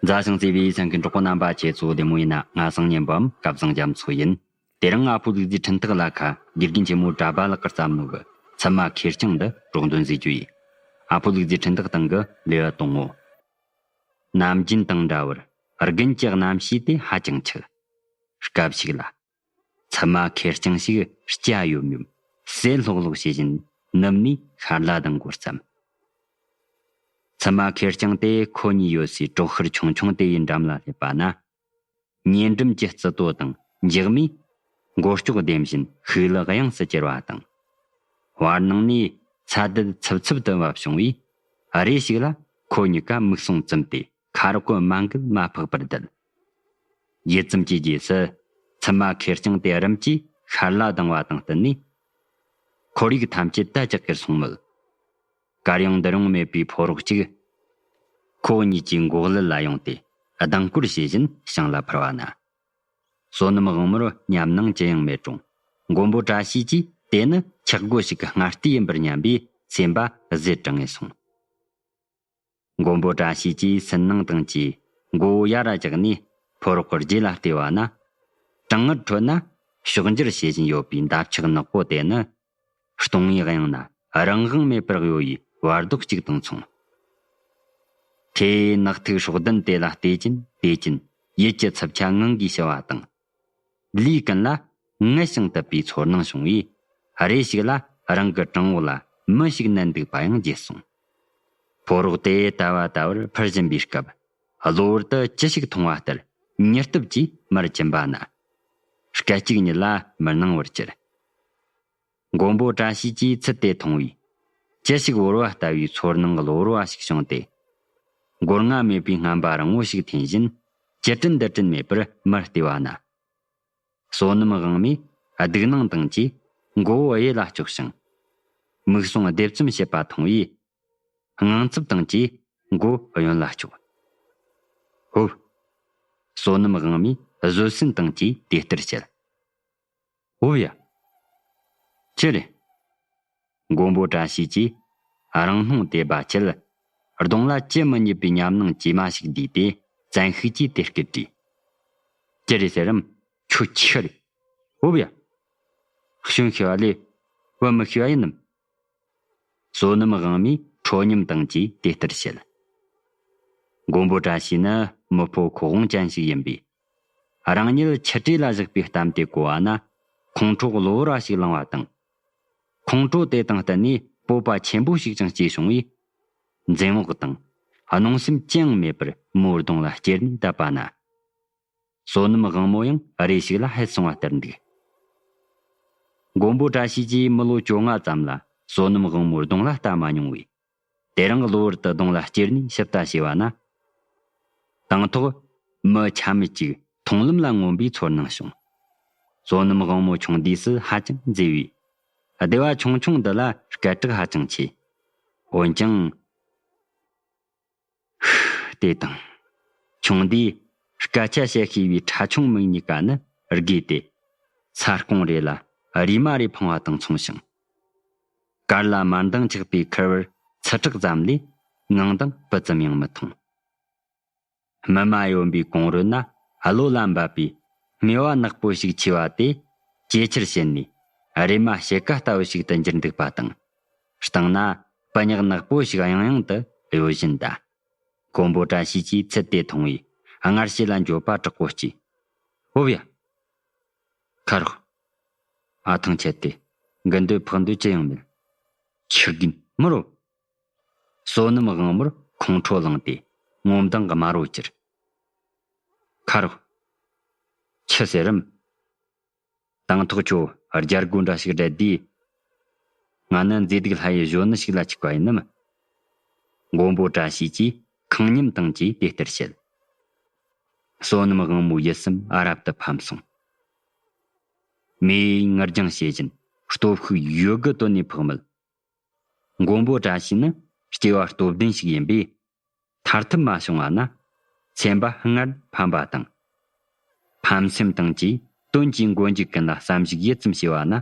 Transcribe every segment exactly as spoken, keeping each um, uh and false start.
མཛའ་ཞིང་བརྩེ་བའི་གསན་མཁན་གྲོགས་པོ་རྣམ་པ། ཁྱེད་ཚོ་བདེ་མོ་ཡིན་ན། ང་སང་ཉན་པའམ་སྐལ་བཟང་རྒྱ་མཚོ་ཡིན། དེ་རིང་ཨ་ཕོ་ལུག་རྫིའི་འཕྲིན་ཐག་ལ་ཁ། དགེ་རྒན་ཆེན་མོ་གྲྭ་པ་ལགས་ཀྱིས་བརྩམས་ནོ་གི་ཚད་མ་ཁེར་རྐྱང་འདི་རོགས་འདོན་བཟོས་རྒྱུ་ཡིན། ཨ་ཕོ་ལུག་རྫིའི་འཕྲིན་ཐག་སྟེང་གི་ལེའུ་དང་པོ། ནམ་རྒྱུན་དང་འདྲ་བར་དགུན་གྱི་གནམ་གཤིས་དེ་ཧ་ཅང་ཆུ། སྐབས་ཤིག་ལ། ཚད་མ་ཁེར་རྐྱང་ཞིག་སྐྱ་ཡོམ་ཡོམ་ཟས་ལྷོག་ལྷོག་བྱེད་བཞིན་ནུབ་ནས་ཤར་ལ་ལྡང་འགོ་བརྩམས། ཚད་མ་ཁེར་རྐྱང་དེ་ཁོ་གཉིས་ཡོད་སའི་གྲོག་ཤར་ཆུང་ཆུང་དེ་ཡི་འགྲམ་ལ་སླེབས་པ་ན། ཉེ་འགྲམ་གྱི་རྩི་ཏོ་དང་འགྱིག་མས་མགོ་ལྕོག་ལྡེམ་བཞིན་ཤུགས་ལ་གཡེངས་སུ་གྱུར་བ་དང་། བར་སྣང་ནས་ཚ་དུད་འཚུབ་འཚུབ་ཏུ་བབས་བྱུང་བས། རེ་ཞིག་ལ་ཁོ་གཉིས་ཀ་མིག་ཟུང་བཙུམས་ཏེ། ཁ་རོག་གི་མ་འགུལ་མ་འཕགས་པར་བསྡད། ཡིད་ཙམ་གྱི་རྗེས་སུ་ཚད་མ་ཁེར་རྐྱང་དེ་རིམ་གྱིས་ཤར་ལ་ལྡང་བ་དང་བསྟུན་ནས། ཁོར་ཡུག་ཐམས་ཅད་དལ་ཅིག་གེར་སོང་མོད། གར་ཡོང་འདིར་ཡོང་མེད་པའི་ཕོ་རོག་ཅིག་ཁོ་གཉིས་ཀྱི་འགོག་ལུད་ལ་ཡོང་སྟེ་ལྡིང་སྐོར་བྱེད་བཞིན་བྱང་ལ་འཕུར་བ་ན། བསོད་ནམས་དབང་མོར་ཉམས་སྣང་ཅི་ཡང་མེད་རུང་། མགོན་པོ་བཀྲ་ཤིས་ཀྱིས་དེ་ནི་ཆག་སྒོ་ཞིག་གི་སྔ་ལྟས་ཡིན་པར་སྙམ་པས་སེམས་པ་ཟད་དྲགས་ངེས་སོང་། མགོན་པོ་བཀྲ་ཤིས་ཀྱིས་སུན་སྣང་དང་བཅས་མགོ་བོ་ཡར་བཀྱགས་ནས་ཕོ་རོག་གི་རྗེས་ལ་བལྟས་པ་ན། གྲང་ངར་ཁྲོད་ན་ཕྱོགས་འགྱུར་བྱེད་བཞིན་ཡོད་པའི་འདབ་ཆགས་ནག་པོ་དེ་ནི། སྟོང་ངེ་གཡེང་ན་རང་དབང་མེད་པར་གཡོ་ཡི་བར་དོ་གཅིག་དང་མཚུངས། དེའི་ནག་ཐིག་སྲོག་ལྡན་དེ་ལ་བལྟས་ཀྱིན་བལྟས་ཀྱིན་ཡིད་ཀྱི་འཚུབ་ཆ་ངང་གིས་ཞི་བ་དང་། ལུས་ཀུན་ལ་ངལ་ཞིང་དུབ་པའི་ཚོར་སྣང་བྱུང་བས། རེ་ཞིག་ལ་རང་གི་བྲང་འོག་ལ་མི་ཞིག་མནན་འདུག་པ་ཡང་བརྗེད་སོང་། ཕོ་རོག་དེ་ལྟ་བ་ལྟ་བུར་འཕུར་བཞིན་པའི་སྐབས། གློ་བུར་དུ་ཅི་ཞིག་མཐོང་བ་ལྟར་མྱུར་སྟབས་ཀྱིས་མར་ཕྱིན་པ་ན། སྐད་ཅིག་ཉིད་ལ་མི་སྣང་བར་གྱུར། མགོན་པོ་བཀྲ་ཤིས་ཀྱིས་ཚུལ་དེ་མཐོང་བས། ཅི་ཞིག་བོར་བ་ལྟ་བུའི་ཚོར་སྣང་གློ་བུར་བ་ཞིག་བྱུང་སྟེ། མགོ་རྔ་མེད་པའི་རྔམ་པ་རིང་བོ་ཞིག་འཐེན་བཞིན་ཅི་དྲན་འདི་དྲན་མེད་པར་མར་བལྟས་པ་ན། བསོད་ནམས་དབང་མོས་སྡུག་སྣང་དང་བཅས་མགོ་བོ་གཡས་ལ་བཀྱགས་ཤིང་། མིག་ཟུང་ལྡེབ་ཙམ་བྱེད་པ་མཐོང་བས། དངངས་འཚབ་དང་བཅས་མགོ་གཡོན་ལ་བཀྱགས། ཧོབ། བསོད་ནམས་དབང་མོས་བཟོད་བསྲན་དང་བཅས་དེ་ལྟར་བཤད། འོ་ཡ། ཅི་རེད། མགོན་པོ་བཀྲ་ཤིས་ཀྱིས་རང་སྣང་དེ་སྦ་ཆེད། གདོང་ལ་ཅི་མི་སྙེད་པའི་ཉམས་སྣང་ཇེ་མང་ཞིག་བསྡུས་ཏེ་བཙན་ཤུགས་ཀྱིས་དེ་སྐད་དྲིས། ཅི་རེད་ཟེར་རམ། ཁྱོད་ཆི་རེད། འོ་ཡ། གཞོན་ཤེས་པ་ལས་བུ་མི་ཤེས་པ་ཡིན་ནམ། བསོད་ནམས་དབང་མོས་ཁྲོ་སྙོམས་དང་བཅས་དེ་ལྟར་བཤད། མགོན་པོ་བཀྲ་ཤིས་ནི་མི་ཕོ་ཁོག་དབང་ཅན་ཞིག་ཡིན་པས། རང་ཉིད་ཆུ་གྲས་ལ་བཞག་པའི་གཏམ་དེ་གོ་བ་ན། ཁོང་ཁྲོ་གློ་བུར་བ་ཞིག་ལངས་པ་དང་། ཁོང་ཁྲོ་དེ་དང་བསྟུན་ནས་སྤོབས་པ་ཆེན་པོ་ཞིག་ཀྱང་སྐྱེས་བྱུང་བས། འཛེམ་བག་དང་གནོང་སེམས་ཅི་ཡང་མེད་པར་མོའི་གདོང་ལ་བསྐྱུར་ནས་བསྡད་པ་ན། བསོད་ནམས་དབང་མོ་ཡང་རེ་ཞིག་ལ་ཧད་སོང་བ་ལྟར་འདུག། མགོན་པོ་བཀྲ་ཤིས་ཀྱིས་མི་ལོ་བཅོ་ལྔ་ཙམ་ལ་བསོད་ནམས་དབང་མོའི་གདོང་ལ་ལྟ་མ་མྱོང་བས། དེ་རིང་གློ་བུར་དུ་གདོང་ལ་བསྐྱུར་ནས་ཞིབ་ལྟ་བྱས་པ་ན། དང་ཐོག་མི་ཆ་མེད་ཅིག་མཐོང་ལམ་ལ་མངོན་པའི་ཚོར་སྣང་བྱུང་། བསོད་ནམས་དབང་མོ་ཆུང་དུས་སུ་ཧ་ཅང་མཛེས་པས། སྡེ་བ་ཆུང་ཆུང་འདི་ལ་སྐད་གྲགས་ཧ་ཅང་ཆེ། འོན་ཀྱང་། ཧུ། དེ་དང་། ཆུང་དུས་སྐད་ཆ་བཤད་ཤེས་པའི་ཁྲ་ཆུང་མིག་གཉིས་ཀ་ནི་དགོས་ཏེ། ས་རྐོང་རེ་ལ་རིས་མ་རེ་འཕངས་པ་དང་མཚུངས་ཤིང་། གར་ལ་དམར་མདངས་ཆགས་པའི་ཁུར་བར་ཚི་དྲེག་ཙམ་ལས་ངང་མདངས་སྤུ་ཙམ་ཡང་མི་མཐོང་། སྨིན་མ་ཡོན་པའི་གོང་རོལ་ན་གློ་ལ་འབབ་པའི་སྨེ་བ་ནག་པོ་ཞིག་མཆེད་པ་དེ་ཇེ་ཆེར་ཕྱིན་ནས་རེ་མ་ཕྱེད་ཀ་ལྟ་བུ་ཞིག་ཏུ་འགྱུར་འདུག་པ་དང་། སྟེང་ན་སྤུ་ཉག་ནག་པོ་ཞིག་གཡང་གཡང་དུ་གཡོ་བཞིན་གདའ། མགོན་པོ་བཀྲ་ཤིས་ཀྱིས་ཚུལ་དེ་མཐོང་བས་སྔར་བྱས་ལ་འགྱོད་པ་དྲག་པོ་སྐྱེས། ཧོབ་ཡ། ཁ་རོག། ཨ་ཐང་ཆད་དེ། འགུལ་འདོད་འཕག་འདོད་ཅི་ཡང་མེད། ཆི་གིན་མི་རོ། བསོད་ནམས་དབང་མོར་ཁོང་ཁྲོ་ལངས་ཏེ་ངོ་མདངས་དམར་རོ་གྱུར། ཁ་རོག། ཆི་ཟེར་རམ། དང་ཐོག་ཁྱོད་རྒྱལ་སྒོ་འདྲ་ཞིག་བསྒྲལ་དུས། ང་ནི་མཛེས་སྡུག་ལྷ་ཡི་གཞོན་ནུ་ཞིག་ལ་ཆགས་པ་ཡིན་ནམ། མགོན་པོ་བཀྲ་ཤིས་ཀྱིས་ཁེངས་སྙོམས་དང་བཅས་དེ་ལྟར་བཤད། བསོད་ནམས་དབང་མོའི་ཡིད་སེམས་རབ་ཏུ་ཕམ་སོང་། མེ་ཡིས་ངར་སྦྱང་བྱེད་བཞིན་སྟོབས་ཤུགས་ཡོད་དགུ་བཏོན་ནས་འཕགས་མོད། མགོན་པོ་བཀྲ་ཤིས་ནི་སྐྱེ་བ་སྟོབས་ལྡན་ཞིག་ཡིན་པས། ཐར་ཐབས་མ་བྱུང་བ་ན་སེམས་པ་སྔར་ཕམ་པ་དང་། ཕམ་སེམས་དང་བཅས་དོན་གྱི་མགོ་མཇུག་ཀུན་ལ་བསམ་གཞིག་ཡིད་ཙམ་བྱས་པ་ན།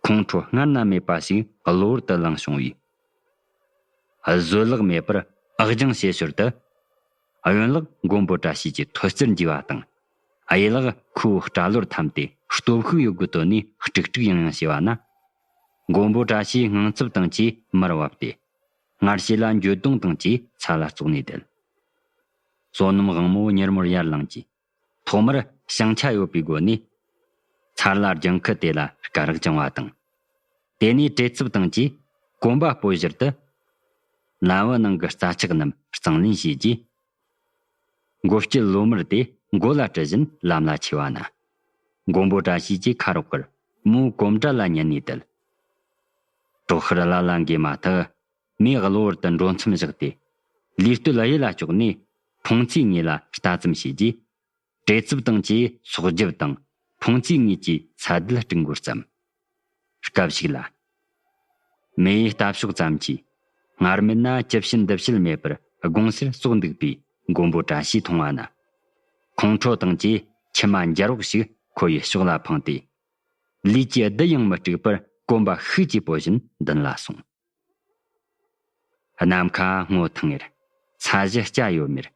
ཁོང་ཁྲོ་སྔར་ན་མེད་པ་ཞིག་གློ་བུར་དུ་ལངས་བྱུང་བས། བཟོད་གླགས་མེད་པར་ཨག་རྒྱང་བྱེད་ཞོར་དུ། གཡོན་ལག་མགོན་པོ་བཀྲ་ཤིས་ཀྱི་ཐོད་རྩེར་འཇུས་པ་དང་། གཡས་ལག་ཁོའི་སྐྲ་ལོར་འཐམས་ཏེ་སྟོབས་ཤུགས་ཡོད་དགུ་བཏོན་ནས་དཀྲུག་དཀྲུག་ཡང་ཡང་བྱས་པ་ན། མགོན་པོ་བཀྲ་ཤིས་དངངས་འཚབ་དང་བཅས་མར་བབས་ཏེ། སྔར་བྱས་ལ་འགྱོད་གདུང་དང་བཅས་ཚ་ལ་བཙོག་ནས་བསྡད། བསོད་ནམས་དབང་མོ་མྱུར་མོར་ཡར་ལངས་ཀྱིས། ཐོག་མར་བྱང་ཆ་ཡོད་པའི་སྒོ་ནས། ཚར་ལ་ལྗང་ཁུ་དེ་ལ་སྐ་རགས་བཅིངས་པ་དང་། དེ་ནས་བྲེལ་འཚུབ་དང་བཅས་གོམ་པ་སྤོ་ཞོར་དུ། ལམ་བུ་ནང་གི་རྩྭ་ཆག་རྣམས་གཙང་ལེན་བྱས་རྗེས། མགོ་སྐྱིལ་ལོ་མར་དེ་མགོ་ལ་དཀྲི་བཞིན་ལམ་ལ་ཆས་པ་ན། མགོན་པོ་བཀྲ་ཤིས་ཀྱིས་ཁ་རོག་གེར་མོའི་གོམ་སྒྲ་ལ་ཉན་ནས་བསྡད། གྲོག་ཤར་ལ་ལ་འགས་མ་ཐག་མོས་གློ་བུར་དུ་འགྲོ་མཚམས་བཞག་སྟེ། ལུས་སྟོད་གཡས་ལ་ལྕོགས་ནས་འཕོང་ཚོས་ངོས་ལ་ལྟ་ཙམ་བྱས་རྗེས། བྲེལ་འཚུབ་དང་བཅས་སོག་རྒྱབ་དང་འཕོང་ཚོས་ངོས་ཀྱི་ས་རྡུལ་དཀྲུག་འགོ་བརྩམས། སྐབས་ཤིག་ལ། མོའི་ལྟ་ཕྱོགས་ཙམ་གྱིས། སྔར་མེད་ན་ཅི་བྱེད་འདི་བྱེད་མེད་པར་དགོངས་སེལ་བཙོག་འདུག་པའི་མགོན་པོ་བཀྲ་ཤིས་མཐོང་བ་ན། ཁོང་ཁྲོ་དང་བཅས་མཆི་མ་འབྱར་བག་ཞིག་ཁོ་ཡི་ཕྱོགས་ལ་འཕངས་ཏེ། ལུས་ཀྱི་རྡུལ་ཡང་མི་དཀྲུགས་པར་གོམ་པ་ཤུགས་ཀྱིས་སྤོ་བཞིན་མདུན་ལ་སོང་། ནམ་མཁའ་སྔོ་ཐང་ངེར། ས་གཞི་སྐྱ་ཡོད་མེར།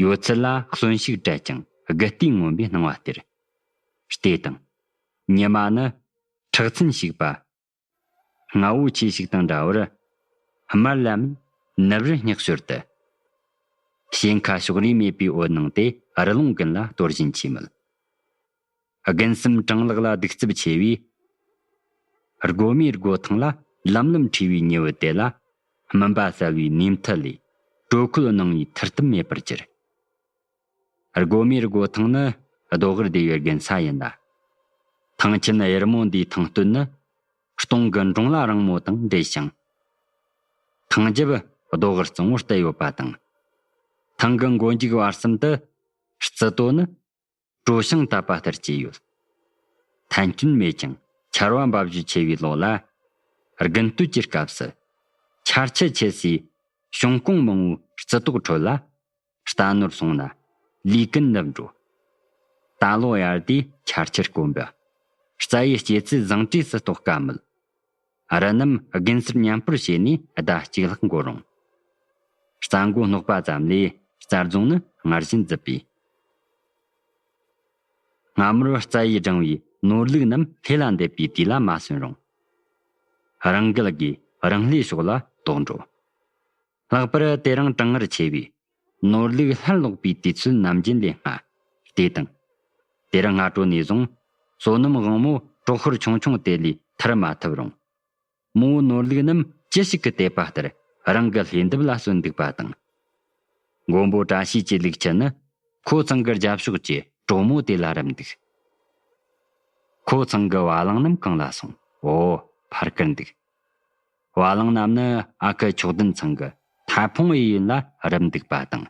ཡོད་ཚད་ལ་གསོན་ཤུགས་བྲལ་ཀྱང་དགུ་ལྟས་མངོན་པའི་སྣང་བ་སྟེར། ལྟས་དང་། ཉི་མ་ནི་ཁྲག་ཚན་ཞིག་པ། རྔ་བོ་ཆེ་ཞིག་དང་འདྲ་བར། དམར་ལམ་ནུབ་རི་སྙེག་ཞོར་དུ། ཞེན་ཁ་ཕྱོགས་རིས་མེད་པའི་འོད་སྣང་དེ་རི་ལུང་ཀུན་ལ་གཏོར་བཞིན་མཆིས་མོད། དགུན་གསུམ་གྲང་ལྷགས་ལ་གདུག་རྩུབ་ཆེ་བས། སྒོ་མའི་སྒོ་ཐང་ལ་ལམ་ལམ་འཁྲིས་པའི་ཉི་འོད་དེ་ལ། སྨིན་པ་གསལ་བའི་ནུས་མཐུ་ལས་དྲོད་ཁོལ་སྣང་བའི་ཐུར་དུམ་མེད་པར་གྱུར། སྒོ་མའི་སྒོ་ཐང་ནི་རྡོ་སྒར་སྡེ་བའི་དགུན་ས་ཡིན་ལ། ཐང་ཆེན་གཡེར་མོ་འདིའི་ཐང་སྟོད་ནི་སྟོང་གི་འབྲོང་ལ་རིང་མོ་དང་འབྲེལ་ཞིང་། ཐང་རྒྱབ་རྡོ་སྒར་གཙང་བོར་བལྟས་ཡོད་པ་དང་། ཐང་གི་མགོ་མཇུག་བར་གསུམ་དུ་རྩི་ཏོ་ནི་གྲོ་ཞིང་བཏབ་པ་ལྟར་སྐྱེས་ཡོད། ཐན་སྐྱོན་མེད་ཀྱང་ཆར་བ་འབབ་རྒྱུ་ཆེ་བའི་ལོ་ལ། དགུན་སྟོད་ཀྱི་སྐབས་སུ། ཆར་ཆུ་ཆེ་སའི་གཤོང་ཀོང་མང་བོའི་རྩི་ཏོག་ཁྲོད་ལ། རྟ་ནོར་སོང་ན་ལུས་ཀུན་ནུབ་འགྲོ། ད་ལོ་ཡར་དུས་ཆར་ཆུར་དཀོན་པ། རྩྭ་ཡི་སྐྱེ་ཚུལ་བཟང་དྲས་སུ་གཏོགས་དཀའ་མོད། རི་རྣམས་དགུན་གསར་མཉམ་སྤོར་བྱས་ནས་ཟླ་གཅིག་ལྷག་འགོར་རུང་། རྩྭ་མགོ་སྣོག་པ་ཙམ་ལས་རྩྭ་རྫོང་ནི་སྔར་བཞིན་བརྫིས་པས། སྔ་མོར་རྩྭ་ཡིས་སྦྲང་བའི་ནོར་ལུག་རྣམས་ལྷས་ལ་འདེབས་པའི་དུས་ལ་མ་སོན་རུང་། རང་འགུལ་གྱིས་རང་ལྷས་ཕྱོགས་ལ་དོག་འགྲོ། ལྷག་པར་དེ་རིང་གྲང་ངར་ཆེ་བས། ནོར་ལུག་སླར་ལོག་པའི་དུས་ཚོད་ནམ་རྒྱུན་ལས་སྔ། དེ་དང་། དེར་སྔ་དྲོ་ནས་བཟུང་བསོད་ནམས་དབང་མོ་གྲོག་ཤོར་ཆུང་ཆུང་དེ་ལས་ཐར་མ་ཐུབ་རུང་། མོ་བོ་ནོར་ལུག་རྣམས་ཅི་ཞིག་གིས་དེད་པ་ལྟར་རང་གི་ལྷས་འདབས་ལ་སོན་འདུག་པ་དང་། མགོན་པོ་བཀྲ་ཤིས་ཀྱི་ལུག་ཁྱུ་ནི་ཁོ་ཚང་གི་རྒྱབ་ཕྱོགས་ཀྱི་གྲོག་མོ་དེ་ལ་རིམ་འདུག་ཁོ་ཚང་གི་བ་ལང་རྣམས་གང་ལ་སོང་། འོ། ཕར་བཀུར་འདུག་བ་ལང་རྣམས་ནི་ཨ་ཁུ་མཆོག་ལྡན་ཚང་གི་ཐ་ཕུང་ཡི་ཡུན་ལ་རིམ་འདུག་པ་དང་།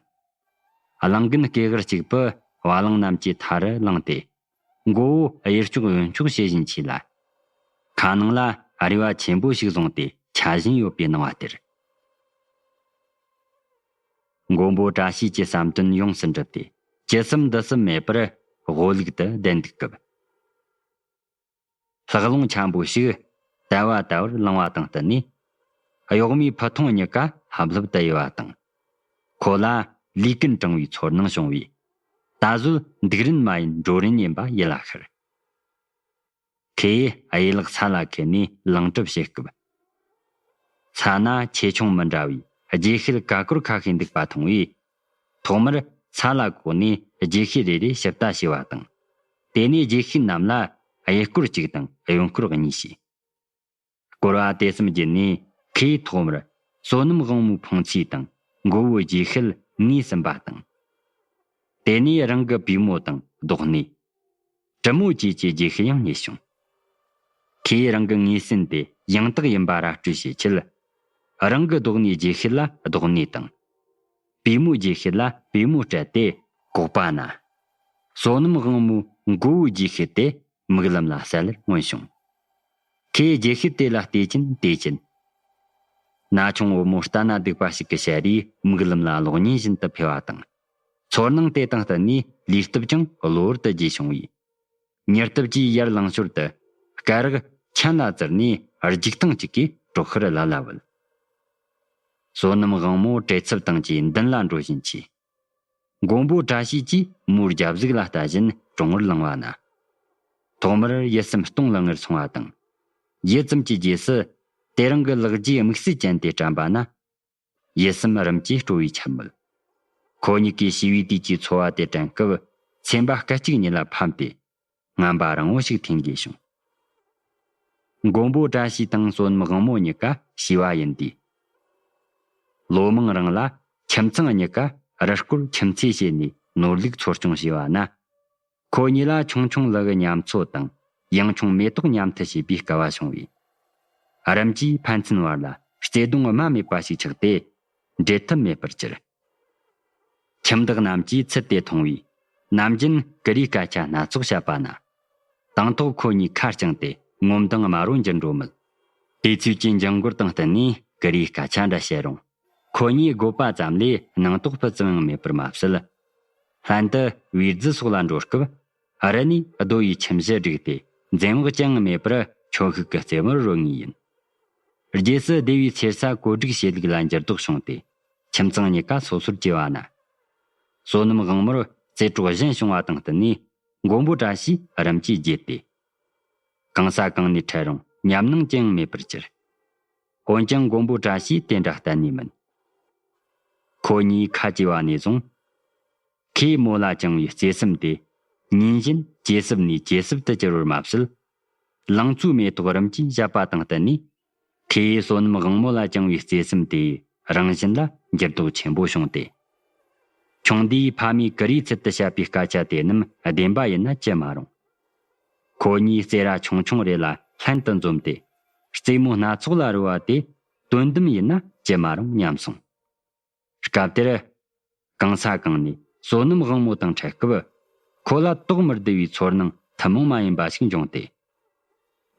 གླང་རྒན་སྐེ་གར་གཅིག་པུ་བ་ལང་རྣམས་ཀྱི་མཐའ་རུ་ལངས་ཏེ། མགོ་བོ་གཡས་ཕྱོགས་གཡོན་ཕྱོགས་བྱེད་བཞིན་མཆིས་ལ། ཁ་ནང་ལ་རེ་བ་ཆེན་པོ་ཞིག་བཟུང་སྟེ་འཆའ་བཞིན་ཡོད་པའི་སྣང་བ་སྟེར། མགོན་པོ་བཀྲ་ཤིས་ཀྱི་བསམ་དོན་ཡོངས་སུ་འགྲུབ་སྟེ་ཇི་བསམ་འདི་བསམ་མེད་པར་སྒོ་ལུག་ཏུ་བསྡད་འདུག་སྐབས། ལྷགས་རླུང་འཁྱམ་པོ་ཞིག་ལྟ་བ་ལྟ་བུར་ལངས་པ་དང་བསྟུན་ནས། གཡོག་མོའི་ཕུ་ཐུང་གཉིས་ཀ་ལྷབ་ལྷུབ་ཏུ་གཡོ་བ་དང་། ཁོ་ལ་ལུས་ཀུན་གྲང་བའི་ཚོར་སྣང་བྱུང་བས། ད་གཟོད་འདུག་རན་མ་ཡིན་འགྲོ་རན་ཡིན་པ་ཡིད་ལ་ཤར། ཁོས་གཡས་ལག་ས་ལ་ཁུར་ནས་ལངས་གྲབས་བྱེད་སྐབས། ས་ན་ཆེ་ཆུང་མི་འདྲ་བའི་རྗེས་ཤུལ་ཀ་ཀོར་ཁ་ཤས་འདུག་པ་མཐོང་བས། ཐོག་མར་ས་ལ་བཀོག་ནས་རྗེས་ཤུལ་རེ་རེ་ཞིབ་ལྟ་བྱས་པ་དང་། དེ་ནས་རྗེས་ཤུལ་རྣམས་ལ་གཡས་སྐོར་གཅིག་དང་གཡོན་སྐོར་གཉིས་བྱས། སྐོར་བ་དེ་གསུམ་བརྒྱུད་ནས་ཁོས་ཐོག་མར་བསོད་ནམས་དབང་མོའི་འཕོང་ཚོས་དང་མགོ་བོའི་རྗེས་ཤུལ་ངོས་ཟིན་པ་དང་། དེ་ནས་རང་གི་པུས་མོ་དང་རྡོག་སྣེ། གྲུ་མོ་བཅས་ཀྱི་རྗེས་ཤུལ་ཡང་རྙེད་བྱུང་། ཁོས་རང་གི་ངོས་ཟིན་དེ་ཡང་དག་ཡིན་པ་ར་སྤྲོད་བྱེད་ཆེད། རང་གི་རྡོག་སྣེའི་རྗེས་ཤུལ་ལ་རྡོག་སྣེ་དང་། པུས་མོའི་རྗེས་ཤུལ་ལ་པུས་མོ་སྤྲད་དེ་བཀོག་པ་ན། བསོད་ནམས་དབང་མོའི་མགོ་བོའི་རྗེས་ཤུལ་དེ་མིག་ལམ་ལ་གསལ་ལེར་མངོན་བྱུང་། ཁོས་རྗེས་ཤུལ་དེ་ལ་བལྟས་ཀྱིན་བལྟས་ཀྱིན། ན་ཆུང་བུ་མོ་ལྟ་ན་སྡུག་པ་ཞིག་གི་ཞལ་རས་མིག་ལམ་ལ་གློག་བརྙན་བཞིན་དུ་འཕེལ་བ་དང་། ཚོར་སྣང་དེ་དང་བསྟུན་ནས་ལུས་སྟོབས་ཀྱང་གློ་བུར་དུ་རྒྱས་བྱུང་བས། མྱུར་སྟབས་ཀྱིས་ཡར་ལངས་ཞོར་དུ་སྐ་རགས་ཆན་ལ་བཙིར་ནས་རྒྱུག་ཐེངས་གཅིག་གིས་གྲོག་ཤར་ལ་ལ་བུད། བསོད་ནམས་དབང་མོ་བྲེལ་འཚུབ་དང་བཅས་མདུན་ལ་འགྲོ་བཞིན་མཆིས། མགོན་པོ་བཀྲ་ཤིས་ཀྱིས་མོའི་རྒྱབ་གཟུགས་ལ་ལྟ་བཞིན་གྲོང་ངར་ལངས་པ་ན། ཐོག་མར་ཡིད་སེམས་སྟོང་ལ་ངེར་སོང་བ་དང་། ཡུད་ཙམ་གྱི་རྗེས་སུ་དེ་རིང་གི་ལག་རྗེས་དམིགས་བསལ་ཅན་དེ་དྲན་པ་ན། ཡིད་སེམས་རིམ་གྱིས་སྤྲོ་བས་ཁྱབ་མོད། ཁོ་གཉིས་ཀྱིས་ཞི་བའི་དུས་ཀྱི་འཚོ་བ་དེ་དྲན་སྐབས་སེམས་པ་སྐད་ཅིག་ཉིད་ལ་ཕམ་སྟེ། ངན་པ་རིང་བོ་ཞིག་འཐེན་དགོས་བྱུང་། མགོན་པོ་བཀྲ་ཤིས་དང་བསོད་ནམས་དབང་མོ་གཉིས་ཀ་ཞི་བ་ཡིན་དུས། ལོ་མང་རིང་ལ་ཁྱིམ་ཚང་གཉིས་ཀ་རུ་སྐོར་ཁྱིམ་མཚེས་བྱས་ནས་ནོར་ལུག་འཚོ་སྐྱོང་བྱས་པ་ན། ཁོ་གཉིས་ལ་ཆུང་ཆུང་ལུ་གུ་མཉམ་འཚོ་དང་ཡང་ཆུང་མེ་ཏོག་མཉམ་མཐུད་བྱེད་པའི་སྐལ་བ་བྱུང་བས། རིམ་གྱིས་ཕན་ཚུན་བར་ལ་བརྩེ་དུང་དམའ་མེད་པ་ཞིག་ཆགས་ཏེ། འབྲལ་ཐབས་མེད་པར་གྱུར། ཁྱིམ་བདག་རྣམས་ཀྱིས་ཚུལ་དེ་མཐོང་བས། ནམ་རྒྱུན་ཀུ་རེའི་སྐད་ཆ་སྣ་ཚོགས་བཤད་པ་ན། དང་ཐོག་ཁོ་གཉིས་ཁ་བསྐྱངས་ཏེ་ངོ་མདངས་དམར་རོ་འགྱུར་འགྲོ་མོད། དུས་ཚོད་ཀྱི་འགྱངས་འགོར་དང་བསྟུན་ནས་ཀུ་རེའི་སྐད་ཆ་འདྲ་བཤད་རུང་། ཁོ་གཉིས་དགོད་པ་ཙམ་ལས་སྣང་དོགས་སྤུ་ཙམ་ཡང་མེད་པར་མ་ཟད། ལྷན་དུ་བེར་རྫི་སོགས་ལ་འགྲོ་སྐབས། རི་ནས་རྡོ་ཡི་ཁྱིམ་གཞི་བསྒྲིགས་ཏེ། འཛེམ་བག་ཅང་མེད་པར་ཆོས་ཤིག་གི་རྩེ་མོར་རོལ་ངེས་ཡིན། རྗེས་སུ་སྡེ་བའི་སེར་ས་བཀོད་སྒྲིག་བྱེད་ལུགས་ལ་འགྱུར་ལྡོག་བྱུང་སྟེ། ཁྱིམ་ཚང་གཉིས་ཀ་སོ་སོར་གྱེས་པ་ན། བསོད་ནམས་དབང་མོར་རྩེ་གྲོགས་གཞན་བྱུང་བ་དང་བསྟུན་ནས། མགོན་པོ་བཀྲ་ཤིས་རིམ་གྱིས་རྒྱས་ཏེ། གང་ས་གང་ནས་འཕྲད་རུང་ཉམས་སྣང་ཅི་ཡང་མེད་པར་གྱུར། འོན་ཀྱང་མགོན་པོ་བཀྲ་ཤིས་དེ་འདྲ་གཏན་ནས་མིན། ཁོ་གཉིས་ཁ་གྱེས་པ་ནས་བཟུང་། ཁོས་མོ་ལ་བཅངས་པའི་བརྩེ་སེམས་དེ། ཉིན་བཞིན་ཇེ་ཟབ་ནས་ཇེ་ཟབ་ཏུ་གྱུར་བར་མ་ཟད། ལང་ཚོའི་མེ་ཏོག་རིམ་གྱིས་བཞད་པ་དང་བསྟུན་ནས། ཁོས་བསོད་ནམས་དབང་མོ་ལ་བཅངས་པའི་བརྩེ་སེམས་དེ་རང་བཞིན་ལ་འགྱུར་ལྡོག་ཆེན་པོ་བྱུང་སྟེ། ཆུང་དུས་ཕ་མས་ཀུ་རེའི་ཚུལ་དུ་བཤད་པའི་སྐད་ཆ་དེ་རྣམས་བདེན་པ་ཡིན་ན་ཅི་མ་རུང་། ཁོ་གཉིས་རྩེད་ར་ཆུང་ཆུང་རེ་ལ་ལྷན་དུ་འཛོམས་ཏེ། རྩེད་མོ་སྣ་ཚོགས་ལ་རོལ་བ་དེ་དོན་དམ་ཡིན་ན་ཅི་མ་རུང་སྙམ་སོང་། སྐབས་དེར། གང་ས་གང་ནས་བསོད་ནམས་དབང་མོ་དང་འཕྲད་སྐབས། ཁོ་ལ་དོགས་མི་བདེ་བའི་ཚོར་སྣང་ཐུན་མོང་མ་ཡིན་པ་ཞིག་འབྱུང་སྟེ།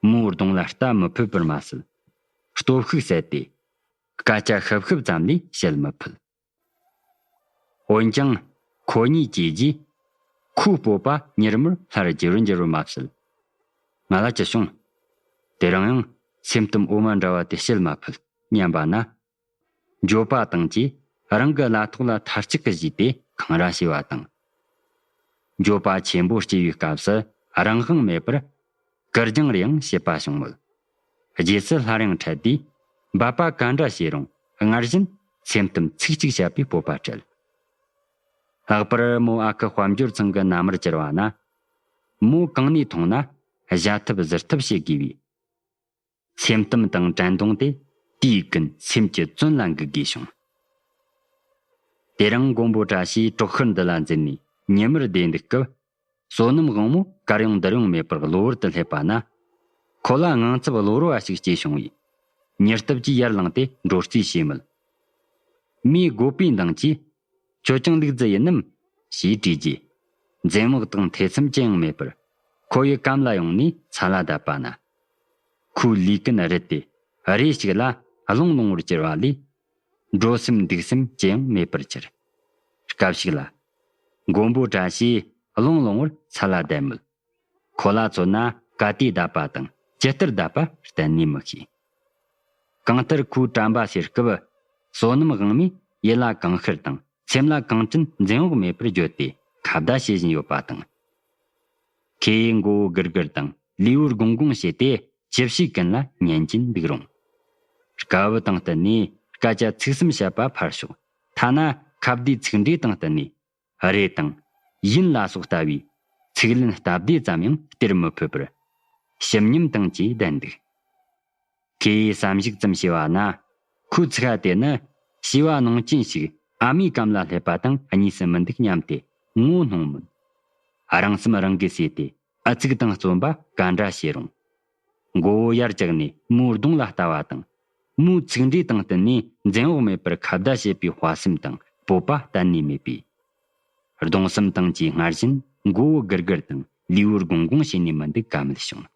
མོའི་གདོང་ལ་ལྟ་མི་ཕོད་པར་མ་ཟད། སྟོབས་ཤུགས་ཟད་དེ། སྐད་ཆ་ཤབ་ཤུབ་ཙམ་ལས་བཤད་མི་ཕོད། འོན་ཀྱང་། ཁོ་གཉིས་སྐྱེས་རྗེས། ཁོའི་སྤོབས་པ་མྱུར་མོར་སླར་རྒྱས་པར་འགྱུར་བར་མ་ཟད། ང་ལ་ཅི་བྱུང་། དེ་རིང་ཡང་སེམས་གཏམ་འོ་མ་འདྲ་བ་དེ་བཤད་མ་ཕོད་སྙམ་པ་ན། འགྱོད་པ་དང་བཅས་རང་གི་བླ་ཐོག་ལ་མཐའ་གཅིག་གིས་གཞུས་ཏེ་འཁང་ར་བྱས་པ་དང་། འགྱོད་པ་ཆེན་པོ་སྐྱེ་བའི་སྐབས་སུ་རང་དབང་མེད་པར་ཀུ་རྒྱང་རེའང་བྱེད་པ་བྱུང་མོད། རྗེས་སུ་སླར་ཡང་འཕྲད་དུས། འབད་པ་ག་འདྲ་བྱས་རུང་སྔར་བཞིན་སེམས་གཏམ་ཚིག་གཅིག་བཤད་པའི་སྤོབས་པ་སྤྲད། ལྷག་པར་མོ་ཨ་ཁུ་དཔལ་འབྱོར་ཚང་གི་མནའ་མར་གྱུར་བ་ན། མོ་གང་ནས་མཐོང་ན་བཞག་ཐབས་གཟིར་ཐབས་བྱེད་དགོས་པས། སེམས་གཏམ་དང་དྲན་གདུང་དེ་དུས་ཀུན་སེམས་ཀྱི་བཙོན་ལ་འགུག་དགོས་བྱུང་། དེ་རིང་མགོན་པོ་བཀྲ་ཤིས་གྲོག་ཤུར་འདི་ལ་འཛུལ་ནས་ཉི་མར་བསྡད་འདུག་སྐབས། བསོད་ནམས་དབང་མོ་གར་ཡོང་འདིར་ཡོང་མེད་པར་གློ་བུར་དུ་སླེབས་པ་ན། ཁོ་ལ་དངངས་འཚབ་གློ་བུར་བ་ཞིག་སྐྱེས་བྱུང་བས། མྱུར་སྟབས་ཀྱིས་ཡར་ལངས་ཏེ་འགྲོ་རྩིས་བྱས་མོད། མོས་དགོད་པའི་མདངས་ཀྱིས། ཁྱོད་ཀྱང་ལུག་རྫི་ཡིན་ནམ། ཞེས་དྲིས་རྗེས། འཛེམ་བག་དང་ཐེ་ཚོམ་ཅི་ཡང་མེད་པར། ཁོ་ཡི་གམ་ལ་ཡོང་ནས་ཚ་ལ་བརྡབས་པ་ན། ཁོའི་ལུས་ཀུན་རིད་དེ་རེ་ཞིག་ལ་རླུང་ལོང་བར་གྱུར་བ་ལས། འགྲོ་སེམས་འདུག་སེམས་ཅི་ཡང་མེད་པར་གྱུར། སྐབས་ཤིག་ལ། མགོན་པོ་བཀྲ་ཤིས་རླུང་ལོང་བར་ཚ་ལ་བརྡབས་མོད། ཁོ་ལ་མཚོན་ན་ག་དུས་བརྡབས་པ་དང་ཇི་ལྟར་བརྡབས་པ་གཏན་ནས་མི་ཤེས། གང་ལྟར་ཁོའི་དྲན་པ་སེལ་སྐབས། བསོད་ནམས་དབང་མོས་ཡིད་ལ་གང་ཤར་དང་སེམས་ལ་གང་དྲན་འཛེམ་བག་མེད་པར་བརྗོད་དེ་ཁ་བརྡ་བྱེད་བཞིན་ཡོད་པ་དང་། ཁོས་མགོ་བོ་སྒུར་སྒུར་དང་ལུས་པོ་སྒོང་སྒོང་བྱས་ཏེ་ཅི་བྱེད་ཀུན་ལ་ཉན་གྱིན་འདུག་རུང་། དཀའ་བབ་དང་བསྟུན་ནས་སྐད་ཆ་ཚིག་གསུམ་བཤད་པ་ཕར་ཞོག་ཐ་ན་ཁ་བརྡའི་ཚིག་འབྲས་དང་བསྟུན་ནས། རེད་དང་། ཡིན་ལ་སོགས་ལྟ་བུའི་ཚིག་ལན་སྟབས་བདེ་ཙམ་ཡང་སྟེར་མི་ཕོད་པར། ཞིམ་ཉམས་དང་བཅས་བསྡད་འདུག་ཁོས་བསམ་གཞིག་ཙམ་བྱས་པ་ན། ཁོའི་ཚིག་ཧ་དེ་ནི་བྱིས་པ་ནང་ཅན་ཞིག་ཨ་མའི་གམ་ལ་སླེབས་པ་དང་གཉིས་སུ་མི་འདུག་སྙམ་སྟེ་ངོ་གནོང་མོད། རང་སེམས་རང་གིས་གསོས་ཏེ་ཨ་ཚིག་དང་རྩོམ་པ་ག་འདྲ་བྱས་རུང་། མགོ་བོ་ཡར་བཀྱགས་ནས་མོའི་གདོང་ལ་ལྟ་བ་དང་། མོའི་ཚིག་འབྲས་དང་བསྟུན་ནས་འཛེམ་བག་མེད་པར་ཁ་བརྡ་བྱེད་པའི་དཔའ་སེམས་དང་སྤོབས་པ་གཏན་ནས་མེད་པས། གདུང་སེམས་དང་བཅས་སྔར་བཞིན་མགོ་བོ་སྒུར་སྒུར་དང་ལུས་པོ་སྒོང་སྒོང་བྱས་ནས་མི་འདུག་ག་མེད་བྱུང་